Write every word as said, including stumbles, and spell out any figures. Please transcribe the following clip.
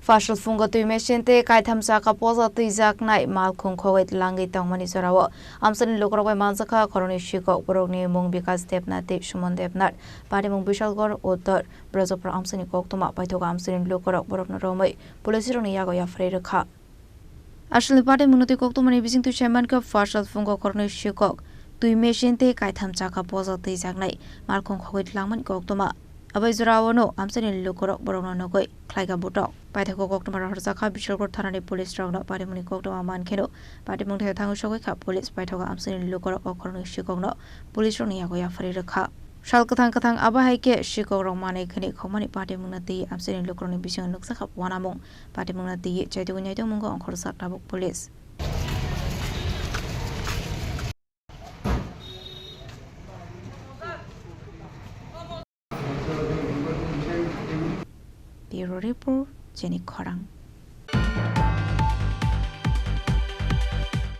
Phasal phungo twi machine tei kaitham chakha poja twijaknai malkhung khogwi langwi tongmani jorao amchaini lukurok bai manjakha khoroknwi sikok, borokni mung Bikas Debnath tei Suman Debnath, patimung Bishalgarh Uttor. Brajapura amchaini koktwma paithago amchaini lukurok borokno romwi police rokni yago yapharwi rwkha. Aswlni patimungno twi koktwmani bisingtwi sai mankha, phasal phungo khoroknwi sikok, twi machine tei kaitham chakha poja twijaknai malkhung khogwi langmani koktwma. Abai jorao no amchaini lukurok borokno nugwi khlaikha butok. Paithago koktwma rohorjakha Bishalgarh thanani police rokno. Patimungni koktwma mankheno patimung thai thangwi sogwi kha police. Paithago amchaini lukurok o khoroknwi sikokno police rokni yago yapharwi rwkha. Sal kwthang kwthang abo hai khe sikok rok manwi khwnwi khokmani patimungno twi amchaini lukurokni bisingo nukjakha uanamung. Patimungno twi chaitugwi naitugmungo ongkhorjak tabuk police. Bureau Report, Chini Khorang.